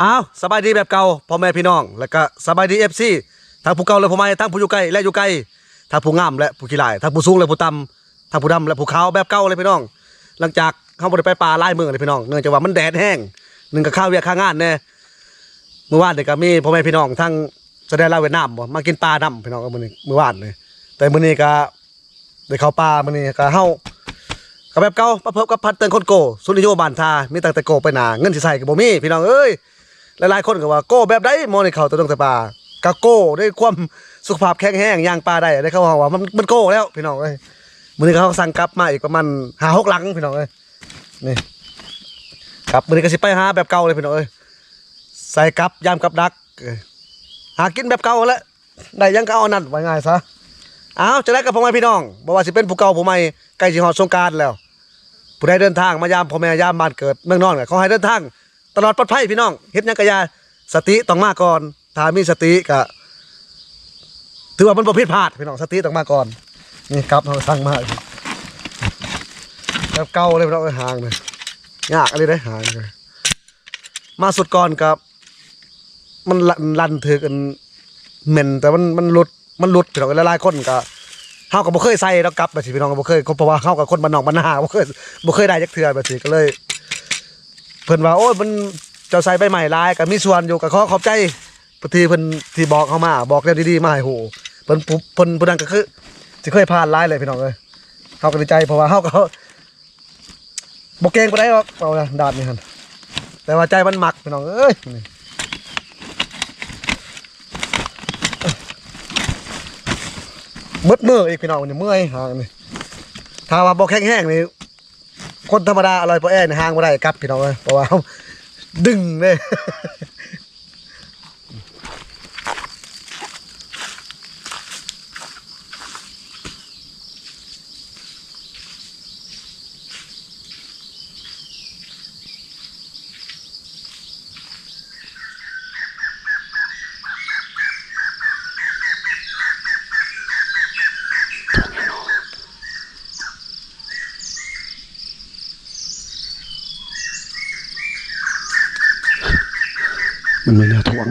ອ້າວ ສະບາຍດີແບບເກົ່າ ພໍ່ແມ່ພີ່ນ້ອງ ແລະກະສະບາຍດີ ເອັຟຊີ ທັງຜູ້ເກົ່າ ແລະຜູ້ໃໝ່ ທັງຜູ້ຢູ່ໃກ້ ແລະຢູ່ໄກ ທັງຜູ້ງາມ ແລະຜູ້ຂີ້ຮ້າຍ ທັງຜູ້ສູງ ແລະຜູ້ຕ່ຳ ທັງຜູ້ດຳ ແລະຜູ້ຂາວ ແບບເກົ່າເລີຍພີ່ນ້ອງ. ຫຼັງຈາກເຮົາບໍ່ໄດ້ໄປປ່າຫຼາຍມື້ເລີຍພີ່ນ້ອງ ເນື່ອງຈາກວ່າມັນແດດແຮງ ໜຶ່ງກະຄາວຽກຄາງານແດ່. ມື້ວານນີ້ກະມີພໍ່ແມ່ພີ່ນ້ອງທາງຊາຍແດນລາວຫວຽດນາມ ມາກິນປານຳພີ່ນ້ອງ ມື້ນີ້ ມື້ວານນີ້. ແຕ່ມື້ນີ້ກະ ໄດ້ເຂົ້າປ່າມື້ນີ້ກະເຮົາກະແບບເກົ່າ ມາພົບກັບພັນເຕີງຄົນໂກ້ ສຸດນິຍົມບ້ານທ່າ ມີຕັ້ງແຕ່ໂກ້ໄປໜ້າ ເງິນຊິໃຊ້ກະບໍ່ມີພີ່ນ້ອງເອີຍ. ຫຼາຍໆຄົນກະວ່າໂກ້ແບບໃດ ໝໍນີ້ເຂົ້າແຕ່ດົງແຕ່ປ່າ ກະໂກ້ໃນຄວາມສຸຂະພາບແຂງແຮງ ຍ່າງປ່າໄດ້ ໄດ້ເຂົາເວົ້າວ່າມັນ ມັນໂກ້ແລ້ວພີ່ນ້ອງເອີຍ. ມື້ນີ້ກະເຮົາກະສັ່ງກັບມາອີກປະມານຫ້າຫົກຫຼັງພີ່ນ້ອງເອີຍ. ນີ້ ກັບມື້ນີ້ກະຊິໄປຫາແບບເກົ່າເລີຍພີ່ນ້ອງເອີຍ ໃສ່ກັບ ຍາມກັບດັກ ເອີ ຫາກິນແບບເກົ່າຫັ້ນແຫຼະ. ໄດ້ຫຍັງກະເອົາອັນນັ້ນ ວ່າງ່າຍຊະ. ອ້າວ ຈັ່ງໃດກະພໍ່ແມ່ພີ່ນ້ອງ ບໍ່ວ່າຊິເປັນຜູ້ເກົ່າຜູ້ໃໝ່ ໃກ້ຊິຮອດສົງການແລ້ວ ຜູ້ໃດເດີນທາງມາຢາມພໍ່ແມ່ ຢາມບ້ານເກີດເມືອງນອນ ກະຂໍໃຫ້ເດີນທາງຕະຫຼອດປອດໄພພີ່ນ້ອງ. ເຮັດຫຍັງກະຢ່າ ສະຕິຕ້ອງມາກ່ອນ ຖ້າມີສະຕິກະຖືວ່າມັນບໍ່ຜິດພາດພີ່ນ້ອງ ສະຕິຕ້ອງມາກ່ອນ. ນີ້ກັບເຮົາສັ່ງມາ ແບບເກົ່າເລີຍພີ່ນ້ອງເອີຍ ຫາງນີ້ ຍາກອີ່ຫຼີເດ້ຫາງນີ້. ມາຊຸດກ່ອນກະ ມັນລັນ ລັນຖືກອັນ ແມ່ນ ແຕ່ມັນ ມັນຫຼຸດ ມັນຫຼຸດພີ່ນ້ອງ. ຫຼາຍໆຄົນກະ ເຮົາກະບໍ່ເຄີຍໃສ່ດອກກັບແບບຊີ້ພີ່ນ້ອງ ບໍ່ເຄີຍ ເພາະວ່າເຮົາກະຄົນບ້ານນອກບ້ານນາ ບໍ່ເຄີຍ ບໍ່ເຄີຍໄດ້ຈັກເທື່ອແບບຊີ້ ກະເລີຍ ເພິ່ນວ່າ ໂອ້ຍ ມັນ ເຈົ້າໃສ່ໃບໃໝ່ຫຼາຍ ກະມີສ່ວນຢູ່ ກະຂໍຂອບໃຈ ທີ່ເພິ່ນ ທີ່ບອກເຮົາມາ ບອກແນວດີໆມາໃຫ້ຮູ້. ເພິ່ນ ເພິ່ນ ຜູ້ນັ້ນກະຄື ຊິເຄີຍຜ່ານຫຼາຍແຫຼະພີ່ນ້ອງເອີຍ. ເຮົາກະດີໃຈ ເພາະວ່າເຮົາກະ ບໍ່ເກັ່ງປານໃດດອກ ເວົ້ານະ ດາດນີ້ຫັ້ນ ແຕ່ວ່າໃຈມັນມັກພີ່ນ້ອງເອີຍ. ໝົດມື້ອີກພີ່ນ້ອງ ນີ້ເມື່ອຍຫາງນີ້ ຖ້າວ່າບໍ່ແຂງແຮງນີ້ ຄົນທຳມະດາອາລ່ອຍປໍແອນີ້ຫາງບໍ່ໄດ້ກັບພີ່ນ້ອງເອີຍ ເພາະວ່າດຶງເດ້. ມັນມີແນວຖ່ວງ.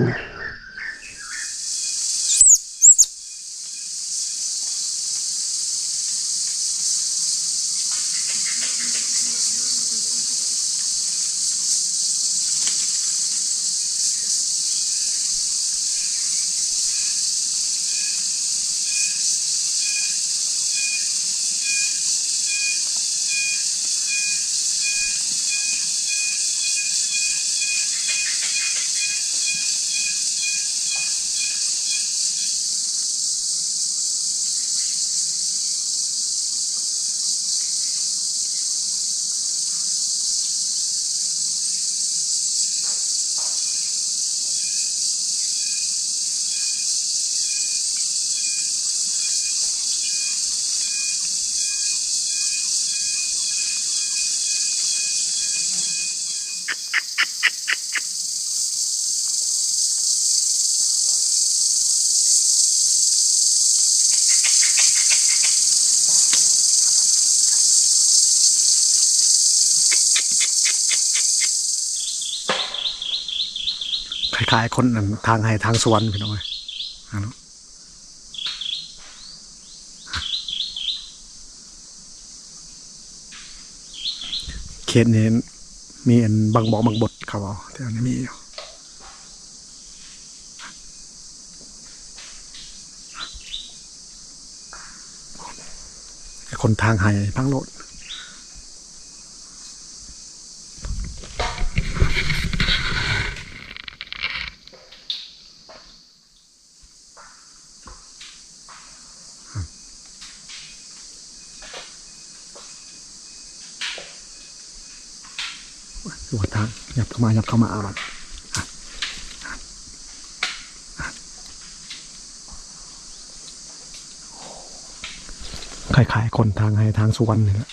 ຄ້າຍໆຄົນອັນທາງໄຮ່ທາງສວນພີ່ນ້ອງເອີຍ. ເຂດນີ້ມີອັນບັກບອກບັກບົດ ເຂົາເວົ້າ ແຖວນີ້ມີຢູ່ ຄົນທາງໄຮ່ທາງໂລດ. ໂອ້ຍ ທາງ ຫຍັບເຂົ້າມາ ຫຍັບເຂົ້າມາ ເອົາລະ ຄ້າຍໆຄົນທາງໄຮ່ທາງສວນນີ້ແຫຼະ. ເ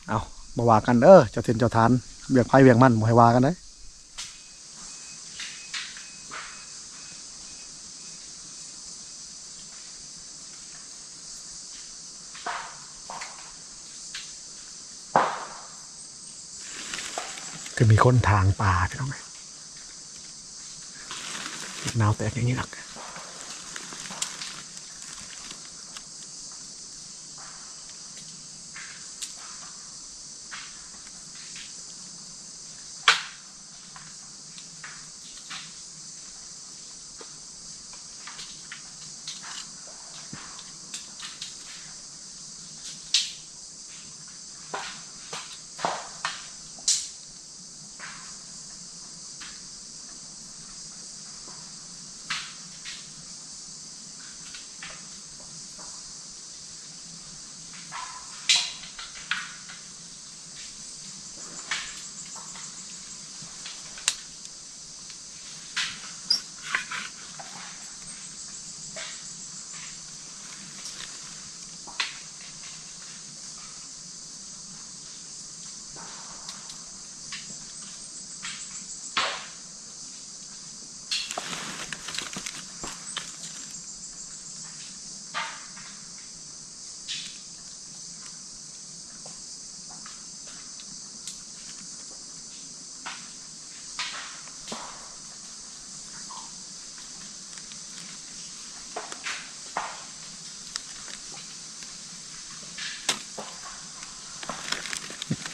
ອົ້າ ບໍ່ວ່າກັນເດີ ເຈົ້າຖິ່ນເຈົ້າຖານ ວຽກໃຜວຽກມັນ ບໍ່ໃຫ້ວ່າກັນເດ້. ຄືມີຄົນຖາງປາພີ່ນ້ອງເອີຍ ໜາວແຕກຢ່າງນີ້ດອກ.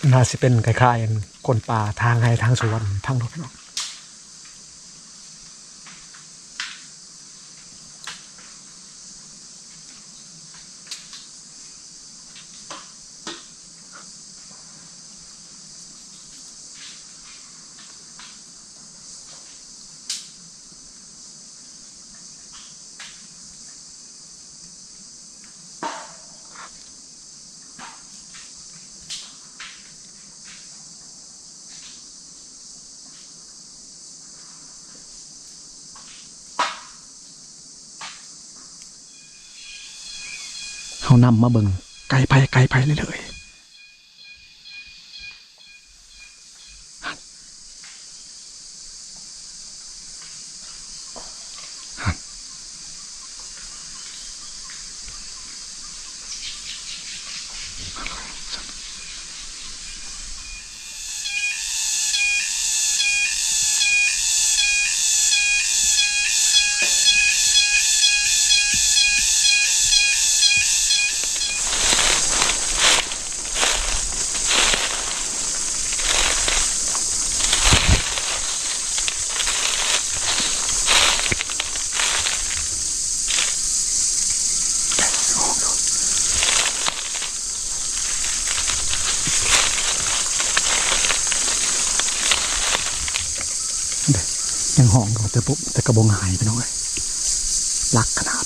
ໜ້າຊິເປັນຄ້າຍໆ ຄົນປ່າທາງໄຮ່ທາງສວນທາງລົດເນາະ. ເຮົານຳມາເບິ່ງໄກ່ໄຜ່ ໄກ່ໄຜ່ເລື້ອຍໆ. ຍັງຮ້ອງຢູ່ ແຕ່ບໍ່ ແຕ່ກໍບໍ່ຫງາຍ ພີ່ນ້ອງເອີຍ ຫຼັກຂະໜາດ.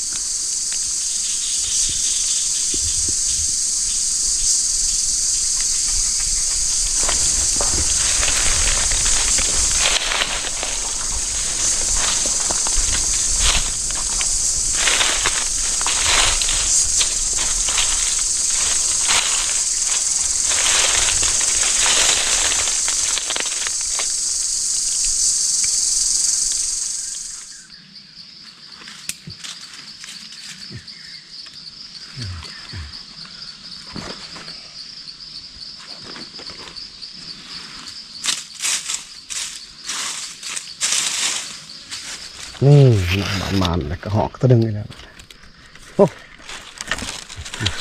ນີ້ ມານໆ ແລ້ວກໍຮອກຕົວໜຶ່ງນີ້ແຫຼະ. ໂອ້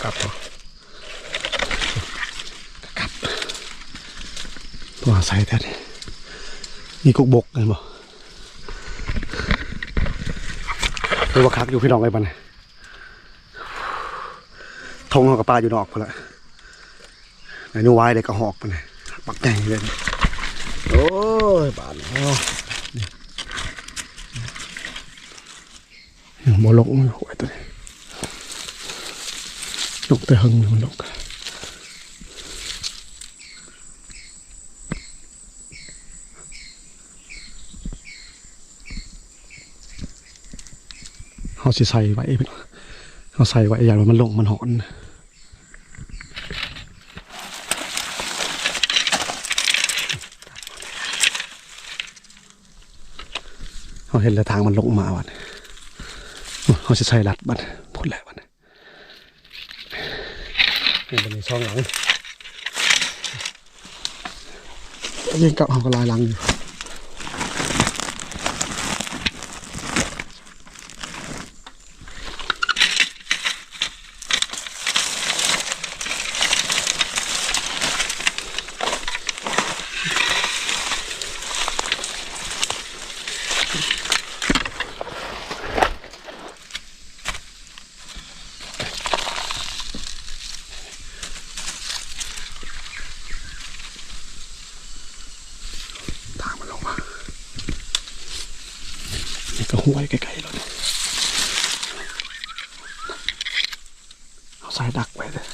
ກັບ ກັບ ວ່າໃສ່ແທ້ນີ້ ມີກົກບົກແມ່ນບໍ່? ເອີ ວ່າຄັກຢູ່ ພີ່ນ້ອງເອີຍ ບັດນີ້ ທົ່ງເຮົາກໍປາຢູ່ນອກພຸ້ນລະ ໄດ້ໜູວາຍ ໄດ້ກະຮອກ ບັກໃຫຍ່ເລີຍ. ໂອ້ຍ ບາດນີ້ ຍັງບໍ່ລົງ ໂອ້ຍ ໂຕນີ້ ລົງແຕ່ເຫິງ ມັນລົງ. ເຮົາຊິໃສ່ໄວ້ ເຮົາໃສ່ໄວ້ ຢ້ານວ່າມັນລົງ ມັນຮ້ອນ. ເຮົາເຫັນແລ້ວ ທາງມັນລົງມາບັດ ເຮົາຊິໃສ່ລັດບັດ ພຸ້ນແຫຼະບັດ. ນີ້ ບັດນີ້ສອງຫຼັງ ຍິງກັບເຮົາກໍຫຼາຍຫຼັງຢູ່. ທາງມັນລົງມາ ນີ້ກໍຫ້ວຍໃກ້ໆແລ້ວນີ້ ເຮົາໃສ່ດັກໄວ້ເດີ້.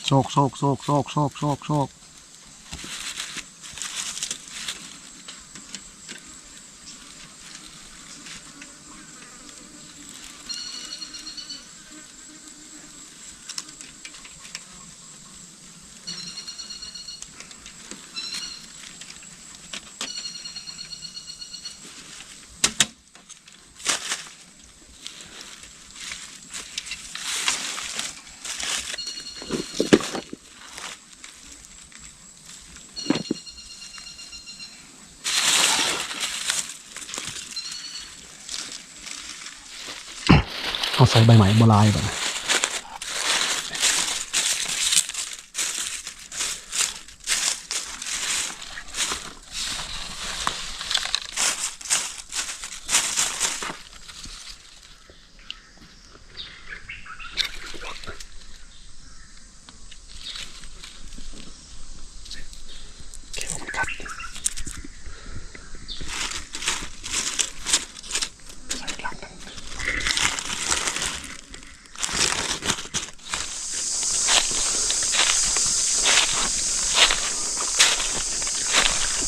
ໂຊກ ໂຊກ ໂຊກ ໂຊກ ໂຊກ ໂຊກ ໂຊກ.ເຮົາໃສ່ໃບໄມ້ບໍ່ຫຼາຍບາດນີ້.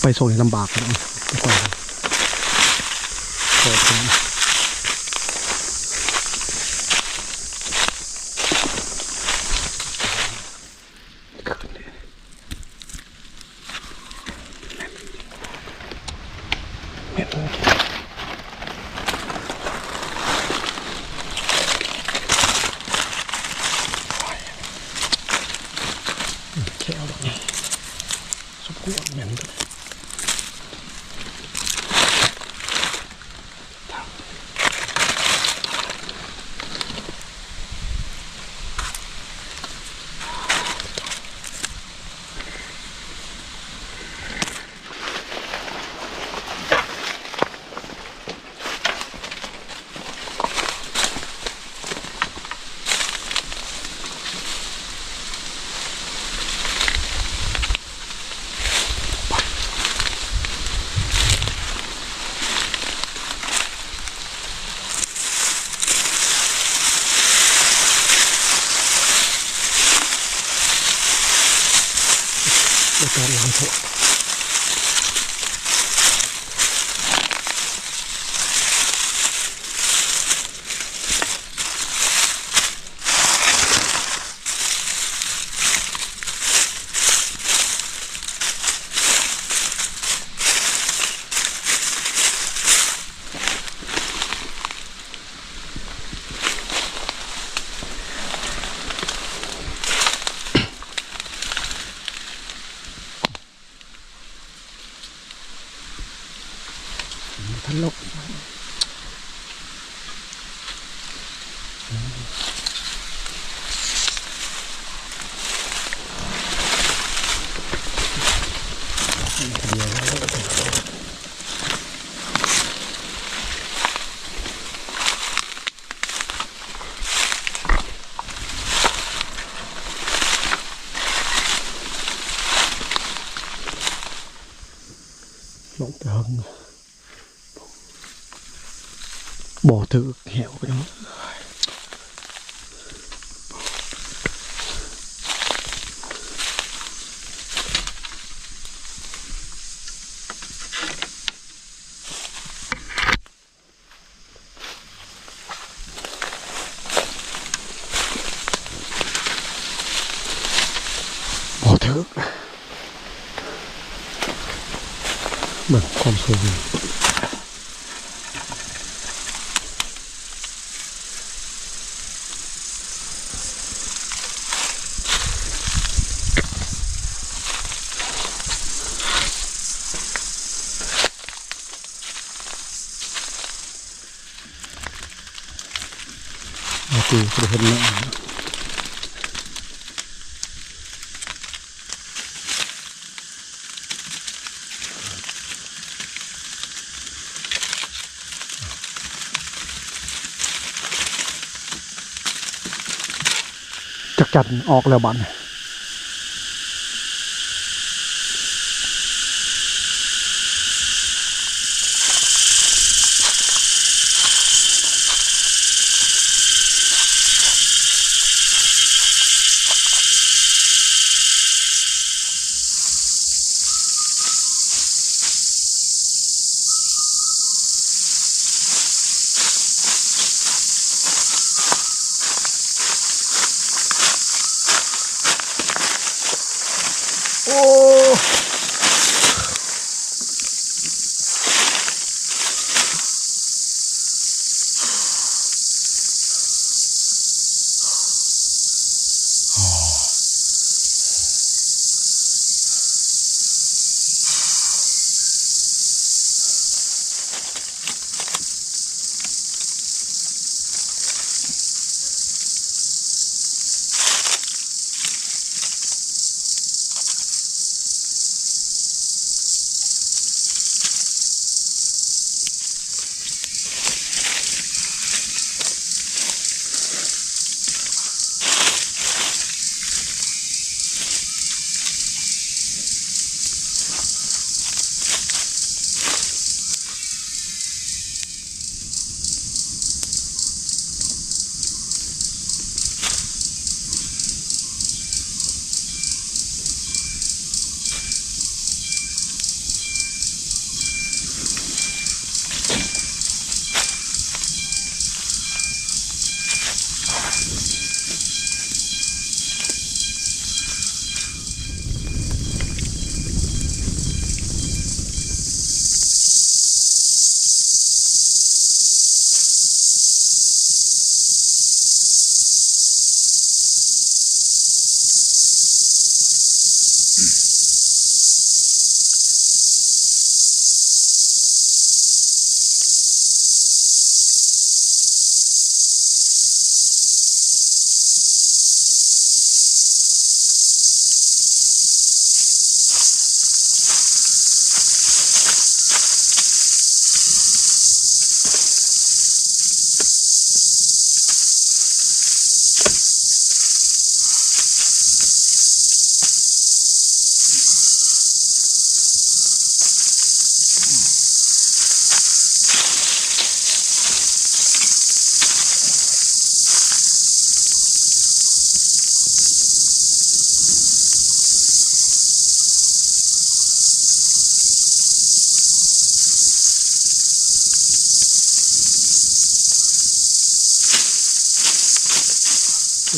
ໄປໂຊນນີ້ລຳບາກເນາະ ໄປໂຊນນີ້ ແມ່ນ ແມ່ນ ແຂ້ວດອກນີ້ ສົມຄວນແມ່ນ. ເ ບໍ່ຕ້ອງລ້າງຖ້ວຍ. ລົງແຕ່ເທິງ ບໍ່ຖືກແຮ້ວ ພີ່ນ້ອງ. ບໍ່ຖືກ ເບິ່ງຄວາມສູງ. ໂອເຄ ບໍ່ໄດ້ເຫັນແລ້ວ. ຈັກຈັນອອກແລ້ວບາດນີ້. ໂອ້. ໂ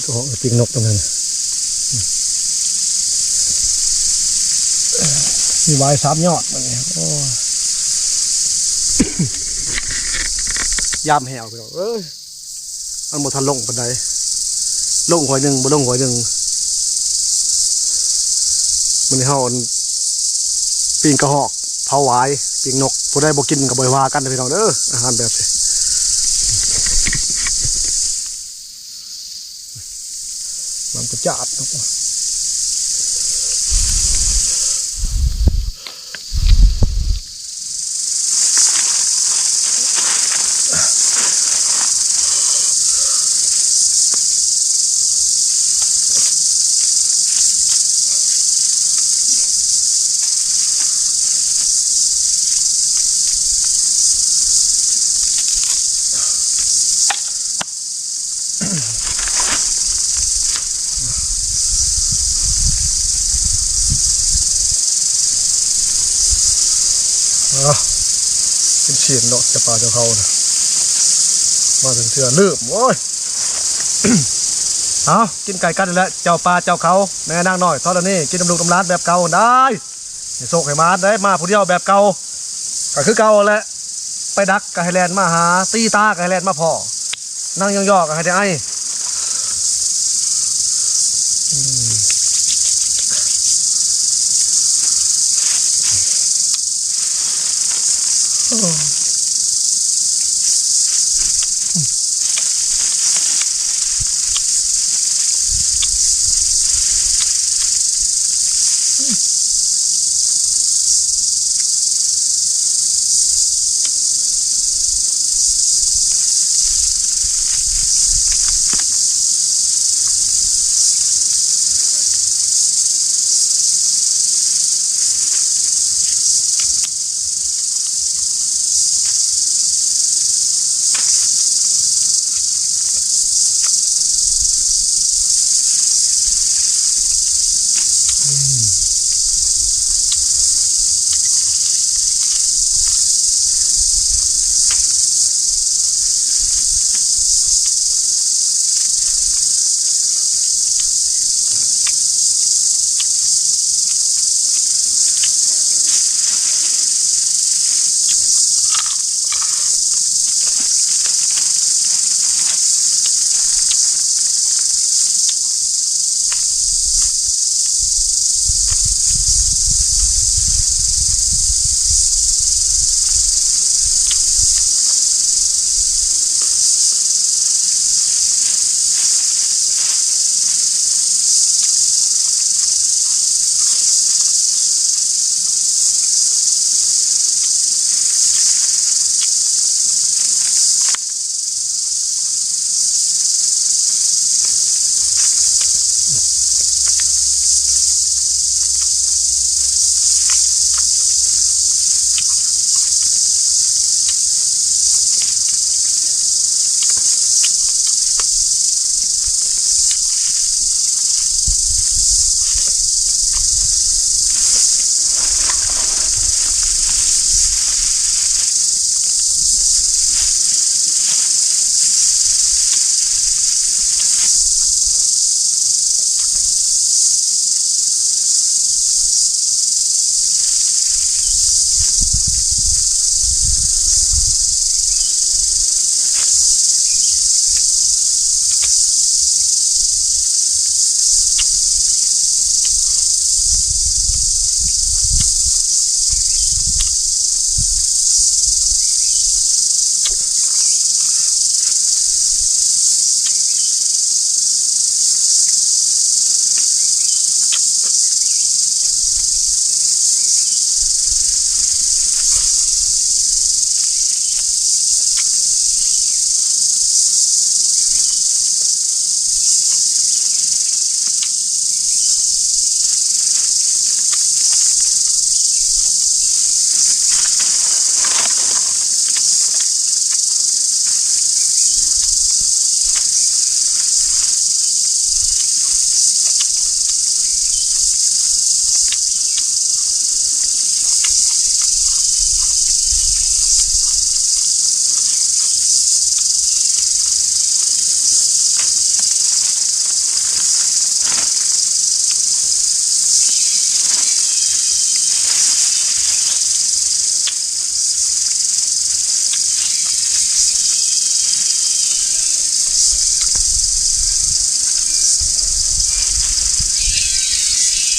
ໂອ້ ປີກນົກຕົງນັ້ນ ມີຫວາຍສາມຍອດມື້ນີ້. ໂອ້ ຍາມແຫ້ວ ພີ່ນ້ອງເອີຍ. ມັນບໍ່ທັນລົງປານໃດ ລົງຫ້ວຍໜຶ່ງ ບໍ່ລົງຫ້ວຍໜຶ່ງ. ມື້ນີ້ເຮົາ ອັນ ປີ້ງກະຮອກ ເຜົາຫວາຍ ປີ້ງນົກ. ຜູ້ໃດບໍ່ກິນກໍບໍ່ໄດ້ວ່າກັນເດີ ພີ່ນ້ອງເດີ ອາຫານແບບນີ້. ມັນກະຈາດເນາະ. ເອົາ ກິນຊີ້ນເນາະ ເຈົ້າປ່າເຈົ້າເຂົານະ ມາເທື່ອເລີ່ມ ໂອ້ຍ. ເອົາ ກິນໄກ່ກັນນີ້ແຫຼະ ເຈົ້າປ່າເຈົ້າເຂົາ ແມ່ນາງນ້ອຍທໍລະນີ ກິນນຳລູກນຳຫຼານແບບເກົ່າໄດ້ ໃຫ້ໂຊກໃຫ້ໝານໄດ້ ມາຜູ້ດຽວແບບເກົ່າ ກໍຄືເກົ່າແຫຼະ ໄປດັກກໍໃຫ້ແລ່ນມາຫາ ຕີຕາກໍໃຫ້ແລ່ນມາພໍ້ ນັ່ງຍໍ່ໆກໍໃຫ້ໄດ້ໄອ.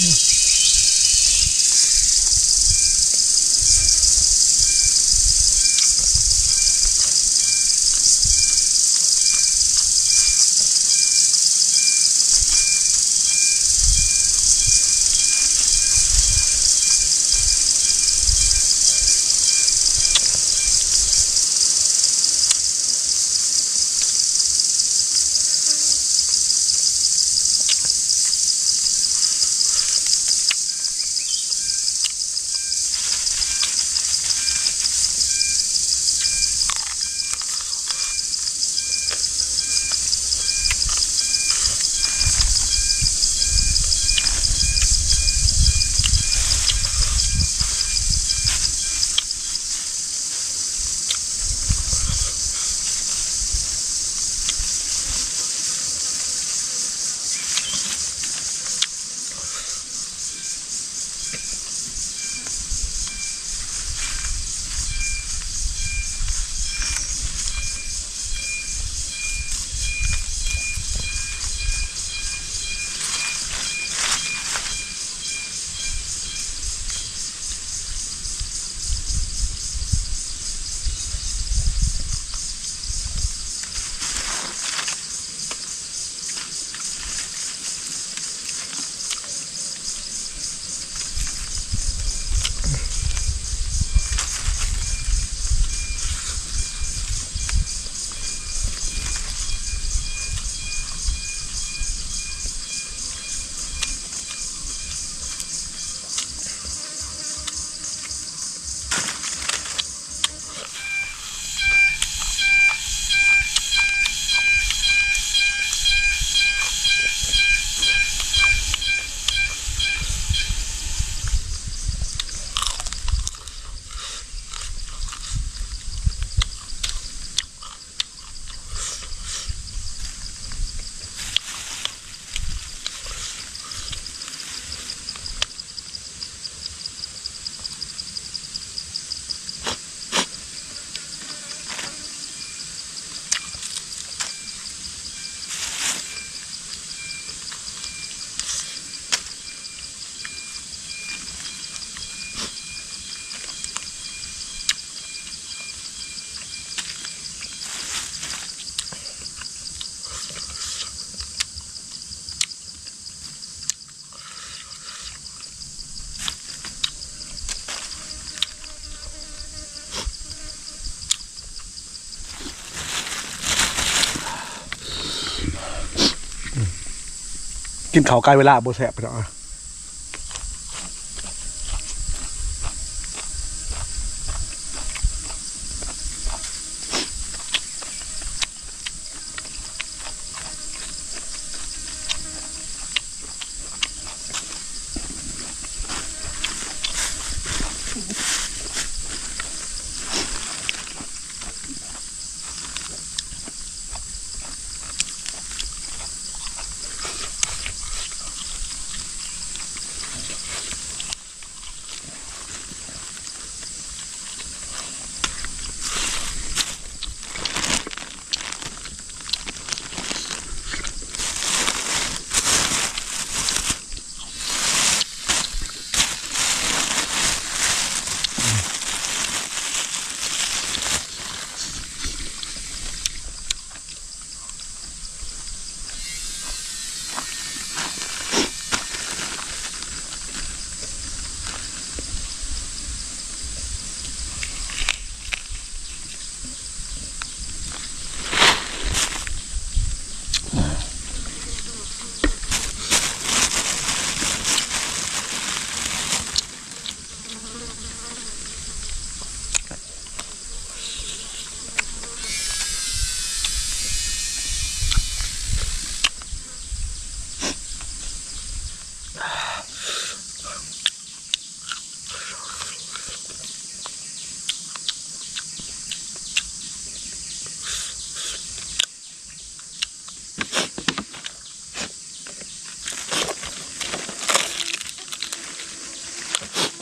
ິນເຂົ້າໃກ້ເວລາບໍ່ແຊບ ພີ່ນ້ອງ.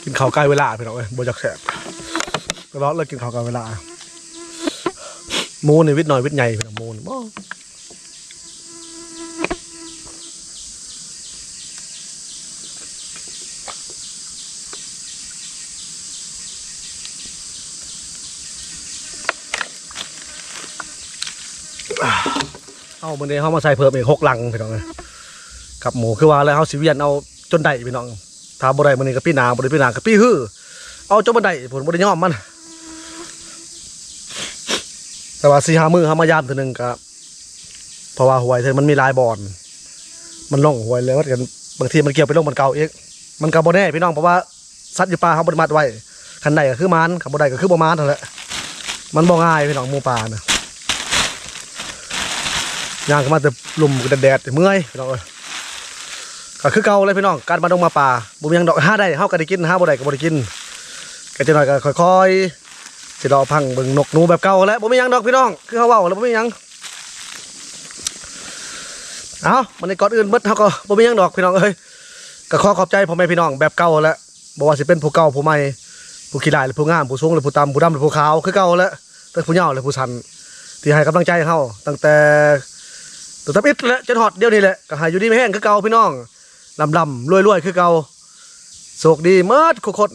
ກິນເຂົ້າໃກ້ເວລາ ພີ່ນ້ອງເອີຍ ບໍ່ຢາກແຊບ ຕະຫຼອດເລີຍ ກິນເຂົ້າໃກ້ເວລາ. ໝູນີ້ວິດນ້ອຍວິດໃຫຍ່ ພີ່ນ້ອງ ໝູນີ້ ໂອ້. ເອົາ ມື້ນີ້ເຮົາມາໃສ່ເພີ່ມອີກຫົກຫຼັງພີ່ນ້ອງເອີຍ ກັບໝູ່ ຄືວ່າແລ້ວ ເຮົາຊິວຽນເອົາຈົນໄດ້ພີ່ນ້ອງ. ຖ້າບໍ່ໄດ້ມື້ນີ້ກໍປີໜ້າ ບໍ່ໄດ້ປີໜ້າກໍປີຮື ເອົາຈົນມັນໄດ້ພຸ້ນ ບໍ່ໄດ້ຍອມມັນ. ແຕ່ວ່າສີ່ຫ້າມື້ເຮົາມາຢາມເທື່ອໜຶ່ງກໍ ເພາະວ່າຫ້ວຍເທິງມັນມີຫຼາຍບ່ອນ ມັນລົງຫ້ວຍແລ້ວມັນກໍ ບາງທີມັນກ່ຽວໄປລົງບ່ອນເກົ່າອີກ ມັນກໍບໍ່ແນ່ພີ່ນ້ອງ ເພາະວ່າ ສັດຢູ່ປ່າເຮົາບໍ່ໄດ້ມັດໄວ້ ຄັນໄດ້ກໍຄືໝານ ຄັນບໍ່ໄດ້ກໍຄືບໍ່ໝານຫັ້ນແຫຼະ. ມັນບໍ່ງ່າຍພີ່ນ້ອງ ໝູປ່ານະ ຍ່າງຂຶ້ນມາແຕ່ລຸ່ມແດດໆ ເມື່ອຍພີ່ນ້ອງເອີຍ. ກໍຄືເກົ່າແຫຼະພີ່ນ້ອງ ການມາດົງມາປ່າ ບໍ່ມີຫຍັງດອກ ຫາໄດ້ເຮົາກໍໄດ້ກິນ ຫາບໍ່ໄດ້ກໍບໍ່ໄດ້ກິນ. ກໍຈັກໜ້ອຍກໍຄ່ອຍໆ ຊິເລາະພັງເບິ່ງນົກໜູແບບເກົ່າແຫຼະ ບໍ່ມີຫຍັງດອກພີ່ນ້ອງ ຄືເຮົາເວົ້າແຫຼະ ບໍ່ມີຫຍັງ. ເອົ້າ ບັດນີ້ ກ່ອນອື່ນເບິດເຮົາກໍບໍ່ມີຫຍັງດອກພີ່ນ້ອງເອີຍ ກໍຂໍຂອບໃຈພໍ່ແມ່ພີ່ນ້ອງແບບເກົ່າແຫຼະ ບໍ່ວ່າຊິເປັນຜູ້ເກົ່າຜູ້ໃໝ່ ຜູ້ຂີ້ຮ້າຍ ຫຼື ຜູ້ງາມ ຜູ້ສູງ ຫຼື ຜູ້ຕ່ຳ ຜູ້ດຳ ຫຼື ຜູ້ຂາວ ຄືເກົ່າແຫຼະ ທັງຜູ້ຍາວ ແລະ ຜູ້ສັ້ນ ທີ່ໃຫ້ກຳລັງໃຈເຮົາຕັ້ງແຕ່ ຕັ້ງແຕ່ເອັດແຫຼະ ຈົນຮອດດຽວນີ້ແຫຼະ ກໍໃຫ້ຢູ່ດີມີແຮງຄືເກົ່າພີ່ນ້ອງ ລ່ຳໆລວຍໆຄືເກົ່າ ໂຊກດີໝົດທຸກຄົນ.